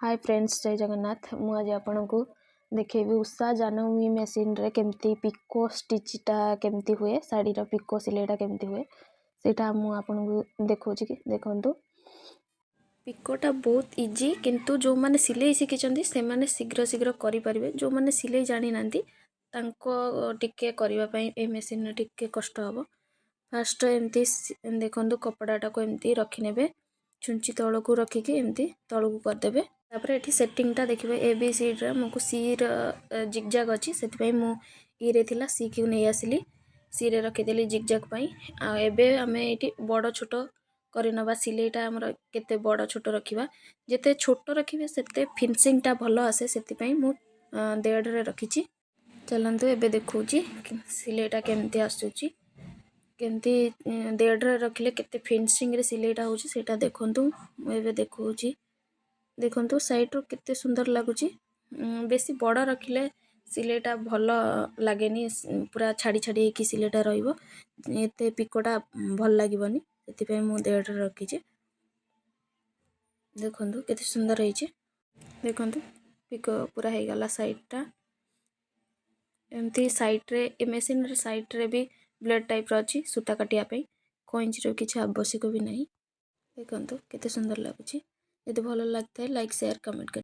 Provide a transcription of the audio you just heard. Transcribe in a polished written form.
ହାଏ friends, ଜୟ ଜଗନ୍ନାଥ। ମୁଁ ଆଜି ଆପଣଙ୍କୁ ଦେଖେଇବି ଉଷା ଜାନୋମି ମେସିନ୍ରେ କେମିତି ପିକୋ ଷ୍ଟିଚ୍ଟା କେମିତି ହୁଏ, ଶାଢ଼ୀର ପିକୋ ସିଲେଇଟା କେମିତି ହୁଏ, ସେଇଟା ମୁଁ ଆପଣଙ୍କୁ ଦେଖାଉଛି କି ଦେଖନ୍ତୁ। ପିକୋଟା ବହୁତ ଇଜି, କିନ୍ତୁ ଯେଉଁମାନେ ସିଲେଇ ଶିଖିଛନ୍ତି ସେମାନେ ଶୀଘ୍ର ଶୀଘ୍ର କରିପାରିବେ। ଯେଉଁମାନେ ସିଲେଇ ଜାଣିନାହାନ୍ତି, ତାଙ୍କ ଟିକେ କରିବା ପାଇଁ ଏ ମେସିନ୍ରେ ଟିକେ କଷ୍ଟ ହେବ। ଫାଷ୍ଟ ଏମିତି ଦେଖନ୍ତୁ, କପଡ଼ାଟାକୁ ଏମିତି ରଖିନେବେ, ଛୁଞ୍ଚି ତଳକୁ ରଖିକି ଏମିତି ତଳକୁ କରିଦେବେ। ତାପରେ ଏଠି ସେଟିଂଟା ଦେଖିବେ, ଏ ବି ସିରେ ଆମକୁ ସିର ଜିଗଜାଗ ଅଛି, ସେଥିପାଇଁ ମୁଁ ଇରେ ଥିଲା ସିକୁ ନେଇ ଆସିଲି, ସିରେ ରଖିଦେଲି ଜିଗଜାଗ ପାଇଁ। ଆଉ ଏବେ ଆମେ ଏଇଠି ବଡ଼ ଛୋଟ କରିନେବା। ସିଲେଇଟା ଆମର କେତେ ବଡ଼ ଛୋଟ ରଖିବା, ଯେତେ ଛୋଟ ରଖିବେ ସେତେ ଫିନିସିଂଟା ଭଲ ଆସେ। ସେଥିପାଇଁ ମୁଁ 1.5ରେ ରଖିଛି। ଚାଲନ୍ତୁ, ଏବେ ଦେଖାଉଛି ସିଲେଇଟା କେମିତି ଆସୁଛି, କେମିତି 1.5ରେ ରଖିଲେ କେତେ ଫିନିସିଂରେ ସିଲେଇଟା ହେଉଛି, ସେଇଟା ଦେଖନ୍ତୁ। ମୁଁ ଏବେ ଦେଖାଉଛି, ଦେଖନ୍ତୁ ସାଇଡ଼ରୁ କେତେ ସୁନ୍ଦର ଲାଗୁଛି। ବେଶୀ ବଡ଼ ରଖିଲେ ସିଲେଇଟା ଭଲ ଲାଗେନି, ପୁରା ଛାଡ଼ି ଛାଡ଼ି ହେଇକି ସିଲେଇଟା ରହିବ, ଏତେ ପିକୋଟା ଭଲ ଲାଗିବନି। ସେଥିପାଇଁ ମୁଁ 1.5ରେ ରଖିଛି। ଦେଖନ୍ତୁ କେତେ ସୁନ୍ଦର ହେଇଛି। ଦେଖନ୍ତୁ, ପିକୋ ପୁରା ହେଇଗଲା ସାଇଡ଼ଟା। ଏମିତି ସାଇଡ଼ରେ ଏ ମେସିନ୍ର ସାଇଡ଼ରେ ବି ବ୍ଲେଡ଼୍ ଟାଇପ୍ର ଅଛି ସୂତା କାଟିବା ପାଇଁ, କଇଁଚିର କିଛି ଆବଶ୍ୟକ ବି ନାହିଁ। ଦେଖନ୍ତୁ କେତେ ସୁନ୍ଦର ଲାଗୁଛି। ଯଦି ଭଲ ଲାଗିଥାଏ, ଲାଇକ୍, ସେୟାର, କମେଣ୍ଟ କରି